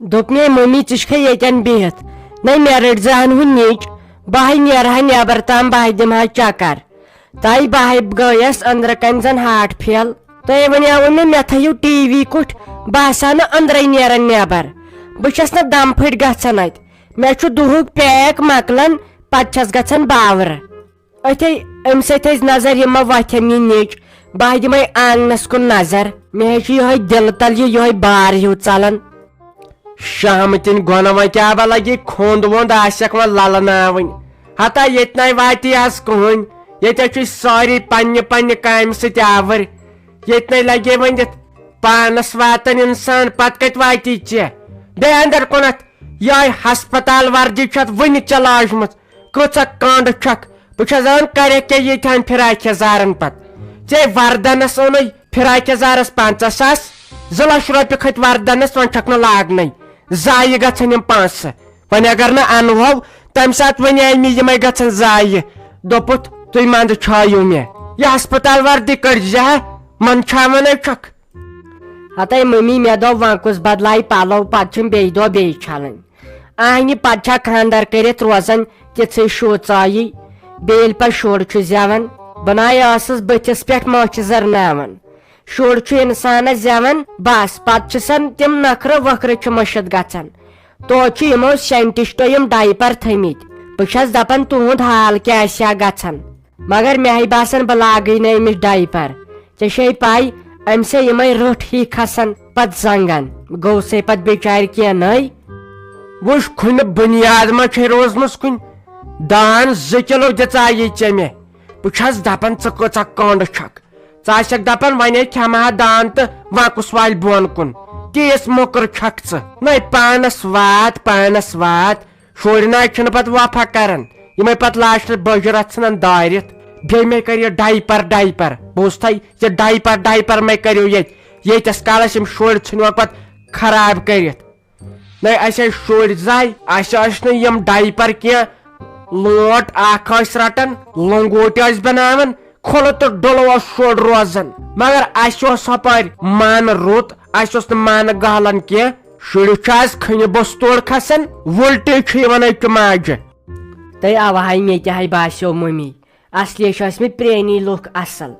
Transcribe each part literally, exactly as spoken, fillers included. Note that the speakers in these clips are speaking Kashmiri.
دوٚپ مےٚ، "مٔمی، ژٕ چھکھے ییٚتٮ۪ن بِہِتھ؟ نَے، مےٚ رٔٹۍ زِ ہن ہُہ نیٚچ، بہٕ ہاے نیرٕ ہا نٮ۪بر تام، بہٕ ہاے دِمہٕ ہا چکر۔" تَے بہٕ ہاے گٔیَس أنٛدرٕ کنہِ زن ہارٹ فیل۔ تۄہہِ وَنیٛاوٕ مےٚ، مےٚ تھٲیِو ٹی وی کُٹھ، بہٕ آسہٕ ہا نہٕ أنٛدرَے نیران نٮ۪بر۔ بہٕ چھَس نہٕ دم پھٔٹۍ گژھان اَتہِ۔ مےٚ چھُ دُہُک پیک مۄکلان، پتہٕ چھَس گژھان باورٕ۔ أتھے أمۍ سۭتۍ ٲسۍ نظر، یِمو وۄتھٮ۪م یہِ نیٚچ، بہٕ ہا دِمے آنگنس کُن نظر۔ مےٚ ہے چھُ یِہوے دِلہٕ تل یہِ یِہوے بار ہیوٗ ژلان۔ شہمتٕنۍ گۄنہٕ وۄنۍ کیٛاہ بہ لگی، کھوٚنٛد ووٚنٛد آسٮ۪کھ وۄنۍ للہٕ ناوٕنۍ۔ ہتا ییٚتہِ نَے واتی آز کٕہٕنۍ، ییٚتہِ چھِ سٲری پننہِ پننہِ کامہِ سۭتۍ آوٕرۍ۔ ییٚتہِ نَے لگے وۄنۍ یتھ پانس واتن انسان، پتہٕ کتہِ واتی ژےٚ؟ بیٚیہِ اندر کُنتھ، یِہوٚے ہسپتال وردی چھِ اتھ وُنہِ ژےٚ لاجمٕژ۔ کۭژاہ کانٛڈٕ چھکھ؟ بہٕ چھس دپان، کرکھ کیٛاہ ییٖتہن فراق یزارن پتہٕ؟ ژےٚ وردنس اوٚنُے فراق یزارس پنٛژاہ ساس، زٕ لچھ رۄپیہِ کھٔتۍ وردنس، وۄنۍ چھکھ نہٕ لاگنے۔ ضایع گژھن یِم پونٛسہٕ۔ وۄنۍ اگر نہٕ انہو، تمہِ ساتہٕ ونے مےٚ یِمے گژھن ضایع۔ دوٚپُتھ، "تُہۍ منٛدٕ چھٲیِو مےٚ۔ یہِ ہسپتال وردی کٔڑۍ زِ ہا، منٛدچھاونے چھکھ۔" ہتے مٔمی، مےٚ دوٚپ، وۄنۍ کُس بدلایہِ پلو، پتہٕ چھِم بیٚیہِ دۄہ بیٚیہِ چھلٕنۍ۔ آہنہِ پتہٕ چھا خانٛدر کٔرِتھ روزان تِژھٕے شو ژایی؟ بیٚیہِ ییٚلہِ پتہٕ شُر چھُ زٮ۪وان، بہٕ ناے ٲسٕس بٕتھِس پٮ۪ٹھ مٲچھ زرناوان۔ شُر چھُ انسانس زٮ۪وان، بس پتہٕ چھِسن تِم نخرٕ وخرٕ چھِ مٔشِتھ گژھان۔ توتہِ چھِ یِمو ساینٹسٹو یِم ڈایپر تھٲمٕتۍ۔ بہٕ چھَس دپان، تُہُنٛد حال کیٛاہ آسہِ ہا گژھان؟ مگر مےٚ ہے باسان، بہٕ لاگٕے نہٕ أمِس ڈایپر۔ ژےٚ چھے پَے، أمۍ سٕے یِمے رٔٹھ ہی کھسان پتہٕ زنٛگن۔ گوٚو سے پتہٕ بِچارِ کینٛہہ نٔے۔ وٕچھ، کھُنہِ بُنیاد ما چھے روزمٕژ کُنہِ؟ دان زٕ کِلو دِژایے ژےٚ مےٚ۔ بہٕ چھَس دپان، ژٕ کۭژاہ کٔنٛڈ چھکھ۔ ژٕ آسکھ دپان، وۄنۍ ہے کھٮ۪مہٕ ہا دان تہٕ وۄنۍ کُس والہِ بۄن کُن؟ تیٖژ موٚکٕر چھکھ ژٕ۔ نَے پانس وات، پانس وات۔ شُرۍ نہ چھِنہٕ پتہٕ وفا کران۔ یِمے پتہٕ لاسٹس بٔجرا ژھٕنان دٲرِتھ۔ بیٚیہِ مے کر یہِ ڈایپر، ڈایپر۔ بوٗزتھے، یہِ ڈایپر، ڈایپر مے کٔرِو ییٚتہِ۔ ییٖتِس کالس یِم شُرۍ ژھٕنِوکھ پتہٕ خراب کٔرِتھ۔ نَے، اَسہِ ٲسۍ شُرۍ زَے، اَسہِ ٲسۍ نہٕ یِم ڈایپر کینٛہہ۔ لونٛٹھ اکھ ٲسۍ رٹان، لنگوٹہِ ٲسۍ بناوان، کھُلہٕ تہٕ ڈُلہٕ اوس شُر روزان۔ مگر اَسہِ اوس ہُپٲرۍ من رُت، اَسہِ اوس نہٕ من گہلان کینٛہہ۔ شُرِس چھُ از کھنہِ بوٚستوڑ کھسان، وُلٹی چھُ یِوان أکہِ ماجہِ۔ تہٕ اَوہاے مےٚ تہِ ہاے باسیو مٔمی۔ اصلی چھِ ٲسمٕتۍ پرٛٲنی لُکھ اصل۔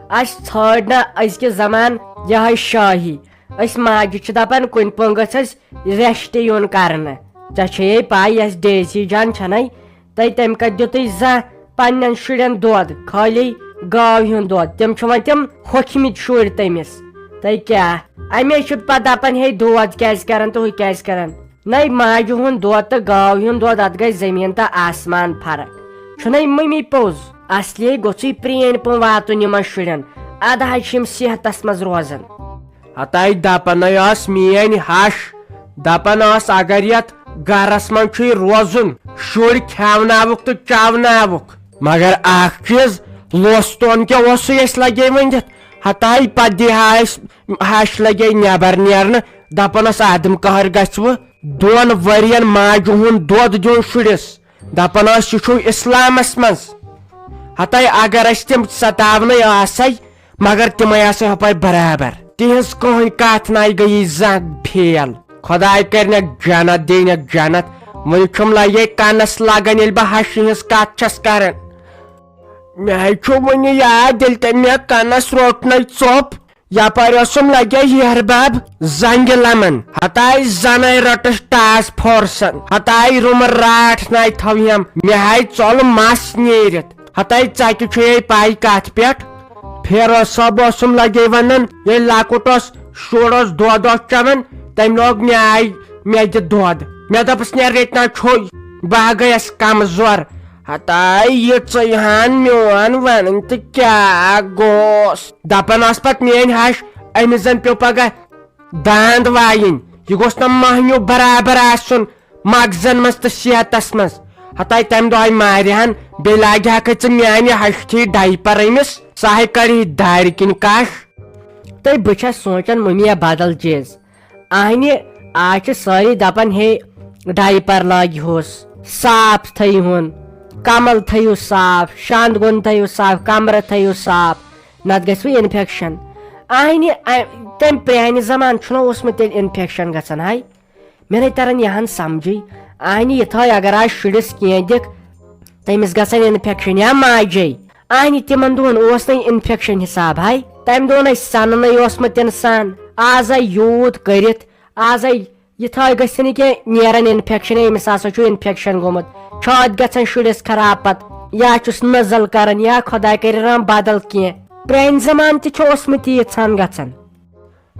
اَسہِ ژھٲنٛڈ نہ أزکہِ زمان یِہوٚے شٲہی۔ أسۍ ماجہِ چھِ دپان، کُنہِ پوٚنٛگ گٔژھ اَسہِ rest یُن کرنہٕ۔ ژےٚ چھیے پَے، یۄس ڈیزی جان چھَنَے، تۄہہِ تٔمۍ کَتہِ دیُتُے زانٛہہ پنٛنٮ۪ن شُرٮ۪ن دۄد، خٲلی گاو ہُنٛد دۄد؟ تِم چھِ وۄنۍ تِم ہوٚکھمٕتۍ شُرۍ تٔمِس۔ تۄہہِ کیٛاہ؟ اَمے چھِ پَتہٕ دپان، ہے، دود کیٛازِ کران تہٕ ہُہ کیٛازِ کران؟ نَے ماجہِ ہُنٛد دۄد تہٕ گاو ہُنٛد دۄد، اتھ گژھِ زٔمیٖن تہٕ آسمان فرق۔ چھُنَے مٔمی پوٚز؟ اصلی گوٚژھُے پرٛٲنۍ پٲٹھۍ واتُن یِمن شُرٮ۪ن، ادٕ حظ چھِ یِم صحتس منٛز روزان۔ ہتاے دپان ٲس میٲنۍ ہش، دپان ٲس اگر یتھ گرس منٛز چھُے روزُن، شُرۍ کھیاوناوُکھ تہٕ چاوناوُکھ۔ مگر اکھ چیٖز، لوستون کیٛاہ اوسُے اَسہِ لگے ؤنِتھ؟ ہتاے پتہٕ دی ہا اَسہِ ہش لگے نٮ۪بر نیرنہٕ، دپان ٲس آدم قہر گژھِ وٕ۔ دۄن ؤرین ماجہِ ہُنٛد دۄد دیُن شُرِس، دپان ٲس، یہِ چھُو اسلامس منٛز۔ ہتاے اگر أسۍ تِم ستاونٕے آسے، مگر تِمے آسے ہپٲرۍ برابر۔ تِہنٛز کٕہٕنۍ کتھ ناے گٔیی زانٛہہ فیل۔ خداے کرنکھ جنت، دِنکھ جنت۔ وۄنۍ چھُم لگے کنس لگان، ییٚلہِ بہٕ ہشہِ ہٕنٛز کتھ چھَس کران۔ مےٚ ہے چھُ وُنہِ یاد، ییٚلہِ تٔمۍ مےٚ کنس روٚٹ نَے ژوٚپ۔ یپٲرۍ اوسُم لگے ہیہر بب زنگہِ لمن۔ ہتاے زنے رٔٹٕس ٹاس فورسن۔ ہتاے رومہٕ راٹھ ناے تھویم۔ مےٚ ہاے ژوٚل مس نیٖرِتھ۔ ہتاے ژکہِ چھُے پاے کتھ پٮ۪ٹھ؟ فیروز صٲب اوسُم لگے ونان، ییٚلہِ لۄکُٹ اوس، شُر اوس، دۄد اوس چٮ۪وان، تٔمۍ لوگ مےٚ آے، مےٚ دِ دۄد۔ مےٚ دوٚپُس، "نیرٕ ییٚتہِ نہ چھُے۔" بہٕ ہا گٔیس کمزور۔ ہتاے یہِ ژٕے ہن میون ونُن تہٕ کیٛاہ گوٚوس؟ دپان ٲس پتہٕ میٲنۍ ہش، أمِس زن پیوٚو پگاہ داند وایِنۍ۔ یہِ گوٚژھ نہ مہنیو برابر آسُن مغزن منٛز تہٕ صحتس منٛز۔ ہتاے تمہِ دۄہ آیہِ مارِ ہن، بیٚیہِ لاگہِ ہا کھٔژ ژٕ میانہِ ہشہِ تھی ڈایپر أمِس، سۄ ہے کرِ دارِ کِنۍ کش۔ تہٕ بہٕ چھس سونچان، مٔمی، بدل چیٖز۔ اہنہِ، آز چھِ سٲری دپان، ہے، ڈایپر لٲگۍ ہوس، صاف تھٲیِہُن، کمل تھٲیِو صاف، شاندٕ گوٚن تھٲیِو صاف، کمرٕ تھٲیِو صاف، نتہٕ گژھِ وۄنۍ انفیکشن۔ اہنہِ، ا-، تمہِ پرانہِ زمانہٕ چھُنہ اوسمُت تیٚلہِ انفیکشن گژھان، ہاے؟ مےٚ نَے تَران یہِ ہَن سَمجھٕے۔ اَہنہِ یِتھٲے اگر آز شُرِس کینٛہہ دِکھ، تٔمِس گژھن اِنفٮ۪کشَن یا ماجے۔ اَہنہِ تِمَن دۄہَن اوس نَے اِنفٮ۪کشَن حِساب ہاے۔ تَمہِ دۄہَن ٲسۍ سَننٕے اوسمُت اِنسان۔ آز آے یوٗت کٔرِتھ، آز آے یِتھٲے گژھِ نہٕ کینٛہہ، نیران اِنفٮ۪کشَن، أمِس ہسا چھُ اِنفٮ۪کشَن گوٚمُت۔ چھٲتۍ گژھان شُرِس خراب پَتہٕ، یا چھُس نٔزٕل کَران، یا خۄداے کَرِ رحم بدل کینٛہہ۔ پرٛانہِ زمانہٕ تہِ چھُ اوسمُت ییٖژہَن گژھان۔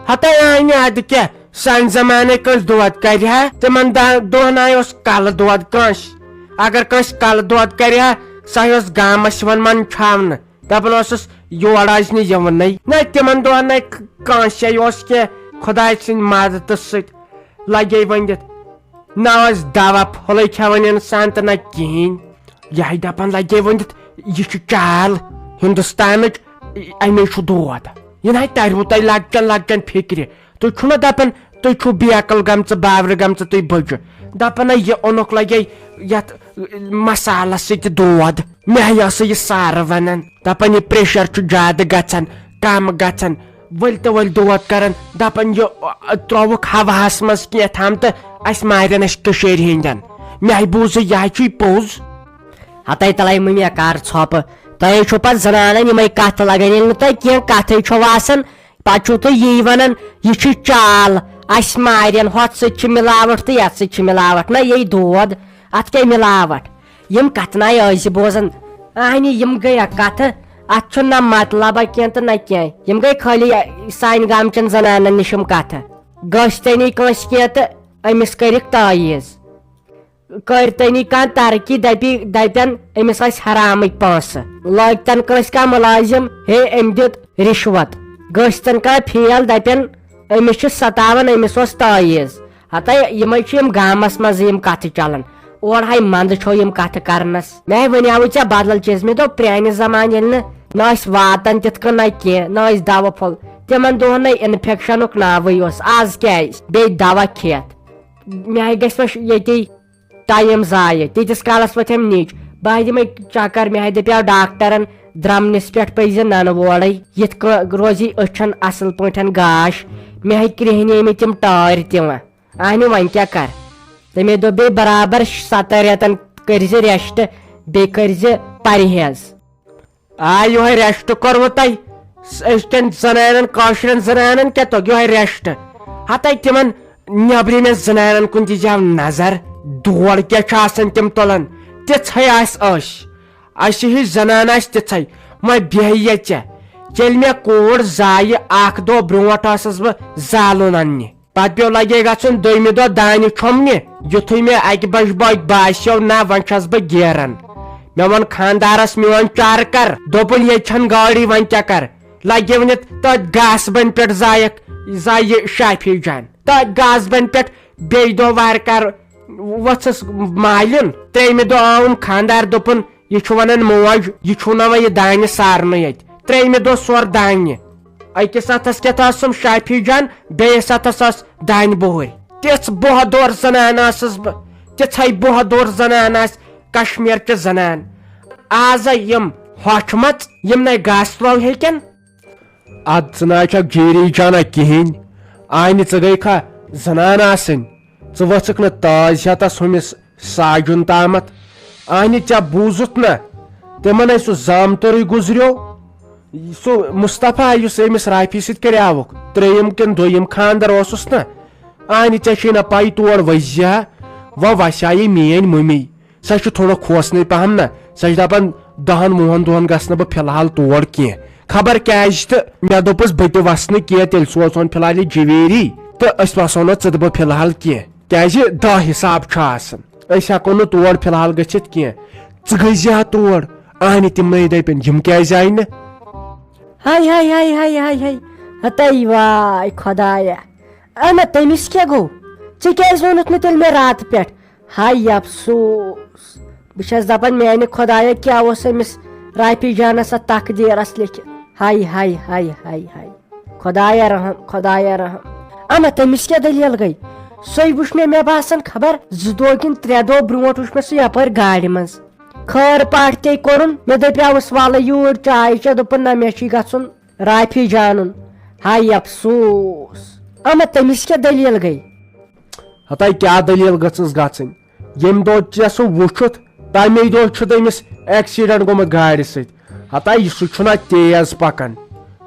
ہتاے آنہِ ادٕ کیٛاہ، سانہِ زمانَے کٲنٛسہِ دود کرِ ہا، تِمن دۄہن آے اوس کلہٕ دود کٲنٛسہِ۔ اگر کٲنٛسہِ کلہٕ دود کرِ ہا، سۄ اوس گامس یِوان منٛدچھاونہٕ، دپان اوسُس، یور آز نہٕ یِونٕے۔ نہ تِمن دۄہن نَے کٲنٛسے اوس کینٛہہ، خۄداے سٕنٛدِ مدتہٕ سۭتۍ لگے ؤنِتھ۔ نہ اوس دوا پھوٚلٕے کھٮ۪وان انسان تہٕ نہ کِہیٖنۍ۔ یہِ ہَے دَپان لَگے ؤنِتھ، یہِ چھِ چال ہِندُستانٕچ، اَمے چھُ دود۔ یہِ نَے تَریو تۄہہِ لۄکچَن لۄکچَن فِکرِ۔ تُہۍ چھُو نہ دَپان، تُہۍ چھُو بیکٕل گٔمژٕ، باورٕ گٔمژٕ تُہۍ بٕجہِ۔ دَپان ہے یہِ اوٚنُکھ لَگے یَتھ مصالَس سۭتۍ دود۔ مےٚ ہَے ٲسٕے یہِ سارٕ وَنان۔ دَپان یہِ pressure چھُ زیادٕ گژھان، کَم گژھان۔ ؤلۍ تہٕ ؤلۍ دود کران، دپان، یہِ، ٲ، ترٛووُکھ ہوہس منٛز کینٛہہ تام تہٕ اسہِ مارن أسۍ کٔشیٖرِ ہٕنٛدٮ۪ن۔ مےٚ بوٗز یہِ ہا چھُے پوٚز۔ ہتے تلے مٔمی کر ژھۄپہٕ، تۄہے چھو پتہٕ زنانن یِمے کتھٕ لگان، ییٚلہِ نہٕ تۄہہِ کینٛہہ کتھے چھو آسان، پتہٕ چھو تُہۍ یی ونان، یہِ چھِ چال، اسہِ مارن، ہۄتھ سۭتۍ چھِ ملاوٹھ تہٕ یتھ سۭتۍ چھِ ملاوٹھ، نہ یے دود، اتھ کیٛاہ ملاوٹھ؟ یِم کتھٕ نَے ٲسۍ بوزان۔ اہنہِ یِم گٔے اکھ کتھٕ، اتھ چھُ نہ مطلبہ کینٛہہ تہٕ نہ کینٛہہ۔ یِم گٔے خٲلی سانہِ گامچٮ۪ن زنانن نِش یِم کتھٕ۔ گٔژھۍ تنی کٲنٛسہِ کینٛہہ تہٕ أمِس کٔرِکھ تعویٖذ۔ کٔرۍ تنی کانٛہہ ترقی، دپی، دپن أمِس ٲسۍ حرامٕکۍ پونٛسہٕ۔ لٲگۍ تن کٲنٛسہِ کانٛہہ مُلٲزِم، ہے، أمۍ دیُت رِشوت۔ گٔژھۍ تن کانٛہہ فیل، دپن أمِس چھِ ستاوان، أمِس اوس تعویٖذ۔ ہتے یِمے چھِ یِم گامس منٛز یِم کتھٕ چلان۔ اورٕ ہاے منٛدٕ چھو یِم کتھٕ کرنس۔ مےٚ ہاے ونیاوُے ژےٚ بدل چیٖز۔ مےٚ دوٚپ پرٛانہِ زمانہٕ ییٚلہِ نہٕ، نہ ٲسۍ واتان تِتھ کٔنۍ نہ کینٛہہ، نہ ٲسۍ دوا پھوٚل۔ تِمن دۄہن نَے انفیکشنُک ناوٕے اوس۔ آز کیٛاہ آسہِ بیٚیہِ دوا کھٮ۪تھ؟ مےٚ ہاے گژھِ وۄنۍ ییٚتی ٹایم ضایع۔ تیٖتِس کالس وۄتھٮ۪م نِچ۔ بہٕ ہاے دِمے چکر، مےٚ ہاے دپیاو ڈاکٹرن، درمنِس پٮ۪ٹھ پٔزِ ننہٕ وورے۔ یِتھ کٔنۍ روزِ أچھن اصل پٲٹھۍ گاش۔ مےٚ ہاے کرٛیہنیمٕتۍ تِم ٹٲرۍ تہِ وۄنۍ۔ اہنہِ وۄنۍ کیٛاہ کر؟ تٔمۍ دوٚپ بیٚیہِ برابر ستن رٮ۪تن کٔرزِ rest، بیٚیہِ کٔرزِ پرہیز۔ آ، یِہوٚے rest کوٚروٕ تۄہہِ؟ س-، أزکٮ۪ن زنانن، کٲشرٮ۪ن زنانن کیٛاہ توٚگ یِہوٚے rest؟ ہتے تِمن نیٚبرِمٮ۪ن زنانن کُن دیٖزیو نظر، دور کیٛاہ چھُ آسان تِم تُلان، تِژھے آسہِ أسۍ۔ اسہِ ہِش زنان آسہِ تِژھے۔ وۄنۍ بیٚہہ یہِ ژےٚ۔ ییٚلہِ مےٚ کوٗر زایہِ، اکھ دۄہ برونٛٹھ ٲسٕس بہٕ زالُن اننہِ۔ پتہٕ پیوٚو لگے گژھُن دوٚیمہِ دۄہ دانہِ چھۄمبنہِ۔ یُتھُے مےٚ اکہِ بجہِ بٲگۍ باسیو، نہ، وۄنۍ چھس بہٕ گیران۔ مےٚ ووٚن خاندارس، میون چارٕ کر۔ دوٚپُن، ییٚتہِ چھنہٕ گٲڑی، وۄنۍ کیٛاہ کر؟ لگے ؤنِتھ تٔتھۍ گاسہٕ بنہِ پٮ۪ٹھ زایکھ، زایہِ شافی جان۔ تٔتھۍ گاسہٕ بنہِ پٮ۪ٹھ بیٚیہِ دۄہ وارٕ کار وۄژھس مالِن۔ ترٛیٚیمہِ دۄہ آوُن خاندار، دوٚپُن، یہِ چھُ ونان موج، یہِ چھُو نہ وۄنۍ یہِ دانہِ سارنٕے اَتہِ۔ ترٛیٚیمہِ دۄہ سور دانہِ۔ أکِس اَتھس کیٛاہ تھٲوسٕم شافی جان، بیٚیِس اَتھس ٲس دانہِ بُہٕرۍ۔ تِژھ بۄہہ دور زنان ٲسٕس بہٕ، تِژھے بۄہہ دور زنان آسہِ کشمیٖر چہِ زنان۔ آزے یِم ہۄچھمژ، یِم نے گاسہٕ ترٛوو ہیٚکن۔ ادٕ ژٕ نہ چھکھ جیٖری جانہ کِہینۍ۔ آنہِ ژٕ گٔے کھا زنان آسٕنۍ؟ ژٕ ؤژھٕکھ نہٕ تٲج ہیتس ہُمِس ساجُن تامتھ؟ آنہِ ژےٚ بوٗزُتھ نہ؟ تِمن ہے سُہ زامتُرٕے گُزریو۔ سُہ مصطفیٰ یُس أمِس رافی سۭتۍ کریاوُکھ، ترٛیٚیِم کِنہٕ دوٚیِم خاندر اوسُس نہ؟ آنہِ ژےٚ چھے نہ پَے تور ؤسۍ زِ ہا؟ وۄنۍ وَسیٛاے میٛٲنۍ مٔمی۔ سۄ چھِ تھوڑا کھوژنٕے پَہَم نہ۔ سۄ چھِ دَپان، دَہَن وُہَن دۄہَن گژھٕ نہٕ بہٕ فی الحال تور کینٛہہ۔ خبر کیٛازِ تہٕ مےٚ دوٚپُس، بہٕ تہِ وَسہٕ نہٕ کینٛہہ، تیٚلہِ سوزہون فی الحال یہِ جویری تہٕ أسۍ وَسو نہٕ ژٕ تہٕ بہٕ فی الحال کینٛہہ۔ کیٛازِ دَہ حِساب چھُ آسان۔ أسۍ ہٮ۪کو نہٕ تور فی الحال گٔژھِتھ کینٛہہ۔ ژٕ گٔژھۍ زِ ہا تور۔ اَہنہِ تِمنٕے دٔپِنۍ، یِم کیٛازِ آیہِ نہٕ؟ ہاے، ہاے، ہاے، ہاے، ہاے، ہاے۔ ہتے واے خۄدایا۔ اَنا، تٔمِس کیٛاہ گوٚو؟ ژےٚ کیٛازِ ووٚنُتھ نہٕ تیٚلہِ مےٚ راتہٕ پٮ۪ٹھ؟ ہاے افسوس۔ بہٕ چھَس دَپان، میٛانہِ خۄدایا، کیٛاہ اوس أمِس رافی جانَس اَتھ تقدیٖرَس لیٚکھِتھ؟ ہاے، ہاے، ہاے، ہاے، ہاے۔ خۄدایا رحم، خۄدایا رحم۔ اَما تٔمِس کیٛاہ دٔلیٖل گٔے؟ سۄے وٕچھ مےٚ، مےٚ باسان، خبر زٕ دۄہ کِنہٕ ترٛےٚ دۄہ برونٛٹھ وٕچھ مےٚ سُہ یَپٲرۍ گاڑِ منٛز۔ خٲر پاٹھۍ تے کوٚرُن، مےٚ دَپیٛاوُس، وَلہٕ یوٗرۍ چاے چےٚ، دوٚپُن، نہ، مےٚ چھُے گژھُن رافی جانُن۔ ہاے افسوس۔ اما تٔمِس کیٛاہ دٔلیٖل گٔے؟ ہتاے کیٛاہ دٔلیٖل گٔژھٕس گژھٕنۍ؟ ییٚمہِ دۄہ ژےٚ سُہ وُچھُتھ، تَمے دۄہ چھُ تٔمِس ایکسیڈنٹ گوٚمُت گاڑِ سۭتۍ۔ ہتاے، یہِ سُہ چھُنہ تیز پکان؟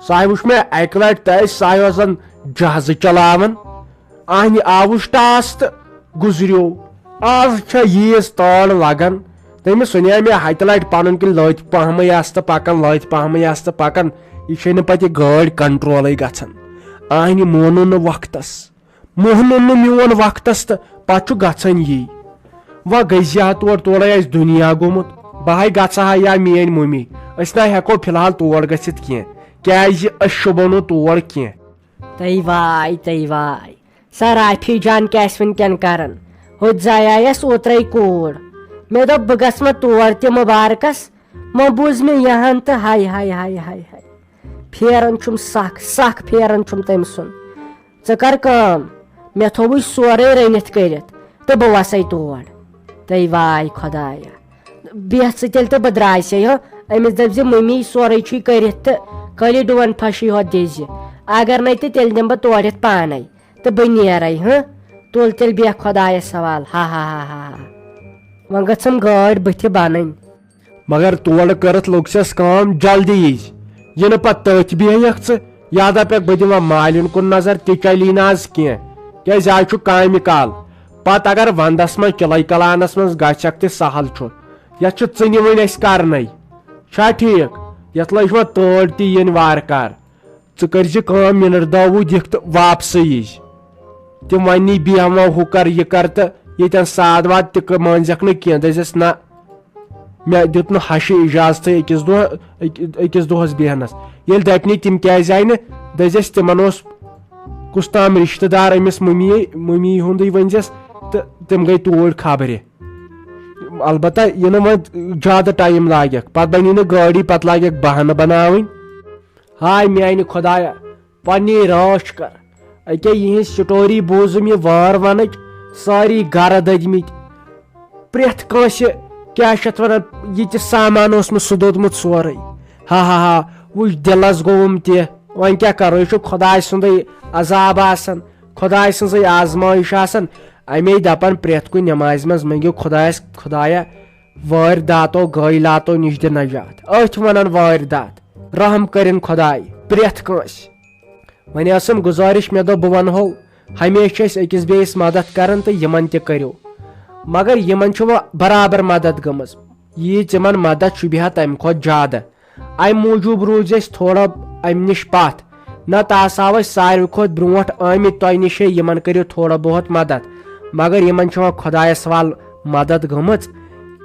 سُہ ہا وُچھ مےٚ اکہِ لٹہِ، تہٕ ٲسۍ سُہ ہا اوس زن جہازٕ چلاوان۔ اہنہِ آوُس ٹاس تہٕ گُزریو۔ آز چھےٚ ییٖژ تٲر لگان۔ تٔمِس سُنیٛاے مےٚ ہتہِ لٹہِ پنُن کِنۍ لٔتۍ پہمٕے آستہٕ پکان، لٔتۍ پہمٕے آستہٕ پکان۔ یہِ چھے نہٕ پتہٕ یہِ گٲڑۍ کنٹرولٕے گژھان۔ اہنہِ مونُن نہٕ وقتس۔ مونُن نہٕ میون وقتس تہٕ پتہٕ چھُ گژھان یی۔ وۄنۍ گٔے زِ ہا تور، تورے آسہِ دُنیا گوٚمُت۔ بہٕ ہاے گژھٕ ہا یا میٲنۍ مٔمی۔ أسۍ نہ ہٮ۪کو فی الحال تور گٔژھِتھ کینٛہہ، کیازِ أسۍ شوٗبو نہٕ تور کینٛہہ۔ تٔے واے، تٔے واے۔ سۄ رافی جان کیٛاہ آسہِ وٕنکٮ۪ن کران؟ ہوٚتہِ زایایس اوترے کوٗر۔ مےٚ دوٚپ بہٕ گژھٕ وۄنۍ تور تہِ مُبارکس۔ وۄنۍ بوٗز مےٚ یِہن تہٕ ہاے ہاے ہاے ہاے ہاے۔ پھیران چھُم سکھ، سکھ پھیران چھُم تٔمۍ سُنٛد۔ ژٕ کر کٲم، مےٚ تھووُے سورُے رٔنِتھ کٔرِتھ تہٕ بہٕ وسے تور۔ تٔے واے خۄدایا۔ بیٚہہ ژٕ تیٚلہِ تہٕ بہٕ درٛایسے ہو۔ أمِس دٔپۍ زِ مٔمی سورُے چھُے کٔرِتھ تہٕ خٲلی ڈُوَن پھَشی ہوت دِزِ۔ اگر نَے تہٕ تیٚلہِ دِمہٕ بہٕ تورٕ یِتھ پانَے تہٕ بہٕ نیرَے، ہہ؟ تُل تیٚلہِ بیٚہہ خۄدایَس حوال۔ ہا ہا ہا ہا ہا۔ وۄنۍ گٔژھٕم گٲڑۍ بٕتھِ بَنٕنۍ۔ مگر تورٕ کٔرٕتھ لوٚگ سٮ۪س کٲم جلدی یِج۔ یہِ نہٕ پَتہٕ تٔتھۍ بیٚہیَکھ ژٕ، یا دَپَکھ بہٕ دِمہٕ مالِن کُن نظر، تہِ چلی نہٕ آز کینٛہہ۔ کیٛازِ آز چھُ کامہِ کال۔ پَتہٕ اگر وَندَس منٛز چِلَے کلانَس منٛز گژھکھ تہِ سہل چھُ۔ یَتھ چھُ ژٕنہِ وٕنۍ اَسہِ کَرنَے۔ چھا ٹھیٖک؟ یَتھ لٔج وۄنۍ تٲر تہِ یِنۍ وارٕ کارٕ۔ ژٕ کٔرۍ زِ کٲم، مِنٹ دَہ وُہ دِکھ تہٕ واپسٕے یِج۔ تِم وَنی بیٚہمو ہُہ کَر یہِ کَر تہٕ ییٚتٮ۪ن ساد واد تہِ کٔر، مٲنزٮ۪کھ نہٕ کینٛہہ، دٔپزٮ۪س نہ، مےٚ دیُت نہٕ ہَشہِ اِجازتھٕے أکِس دۄہ، أکۍ-، أکِس دۄہَس بیٚہنَس۔ ییٚلہِ دَپنی تِم کیٛازِ آیہِ نہٕ، دٔپزٮ۪س تِمَن اوس کُس تام رِشتہٕ دار أمِس مٔمی، مٔمی ہُنٛدٕے ؤنزٮ۪س، تہٕ تِم گٔے توٗرۍ خبرِ۔ البتہ یہِ نہٕ وۄنۍ زیادٕ ٹایم لاگٮ۪کھ، پَتہٕ بَنی نہٕ گٲڑی، پَتہٕ لاگٮ۪کھ بہانہٕ بَناوٕنۍ۔ ہاے میانہِ خۄدایا، پننی رٲچھ کر۔ أکے یِہنٛز سٹوری بوٗزُم یہِ وٲر ونٕچ، سٲری گرٕ دٔدمٕتۍ۔ پرٛٮ۪تھ کٲنٛسہِ، کیٛاہ چھِ اتھ ونان، یہِ تہِ سامان اوسمُت سُہ دوٚدمُت سورُے۔ ہا ہا ہا، وٕچھ دِلس گوٚوُم تہِ۔ وۄنۍ کیٛاہ کرو، یہِ چھُ خۄداے سُنٛدٕے عذاب آسان، خۄداے سٕنٛزٕے آزمٲیش آسان۔ اَمے دپان پرٛٮ۪تھ کُنہِ نمازِ منٛز، مٔنٛگِو خۄدایس، خۄدایا، وٲرۍ داتو غٲیلاتو نِش دِ نجات۔ أتھۍ ونان وٲرۍ دات، رحم کٔرِن خۄداے پرٛٮ۪تھ کٲنٛسہِ۔ وۄنۍ ٲسٕم گُزٲرِش، مےٚ دوٚپ بہٕ ونہو، ہمیشہِ چھِ أسۍ أکِس بیٚیِس مدد کران تہٕ یِمن تہِ کٔرِو، مگر یِمن چھُ وۄنۍ برابر مدد گٔمٕژ۔ ییٖژ یِمن مدد شوٗبہِ ہا تمہِ کھۄتہٕ زیادٕ۔ امہِ موٗجوٗب روٗزۍ أسۍ تھوڑا امہِ نِش پتھ، نتہٕ آسہٕ ہاو أسۍ ساروٕے کھۄتہٕ برونٛٹھ آمٕتۍ تۄہہِ نِشے، یِمن کٔرِو تھوڑا بہت مدد، مگر یِمن چھِ وۄنۍ خۄدایس حوال مدد گٔمٕژ۔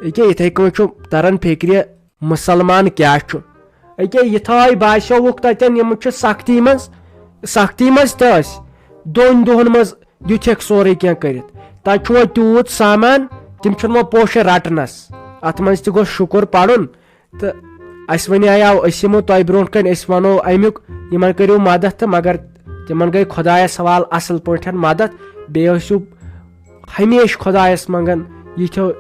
أکیٛاہ یِتھے کٔنۍ چھُ تران فِکرِ، مُسلمان کیٛاہ چھُ؟ أکیٛاہ یِتھٲے باسیووُکھ تَتٮ۪ن، یِم چھِ سختی منٛز، سختی منٛز تہِ ٲسۍ۔ دۄن دۄہَن منٛز دیُتھکھ سورُے کینٛہہ کٔرِتھ۔ تَتہِ چھُ وۄنۍ تیوٗت سامان، تِم چھِنہٕ وۄنۍ پوشہِ رَٹنَس۔ اَتھ منٛز تہِ گوٚژھ شُکُر پَرُن۔ تہٕ اَسہِ وَنیٛاو، أسۍ یِمو تۄہہِ برٛونٛٹھ کَنہِ، أسۍ وَنو اَمیُک، یِمَن کٔرِو مدد تہٕ مگر تِمَن گٔے خۄدایَس حوالہٕ اَصٕل پٲٹھۍ مدد۔ بیٚیہِ ٲسِو ہمیشہِ خۄدایَس منٛگان، یِتھیو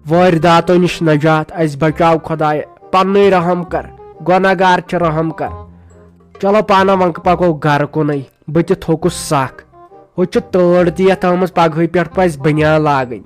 وٲرۍ داتو نِش نجات، اَسہِ بچاو خۄدایا، پننُے رحم کر، گۄناہ گار چھِ رحم کر۔ چلو پانہ وۄنۍ پکو گرٕ کُنٕے، بہٕ تہِ تھوٚکُس سکھ۔ ہُتہِ چھِ تٲر تہِ یتھ آمٕژ، پگہٕے پٮ۪ٹھ پزِ بنیان لاگٕنۍ۔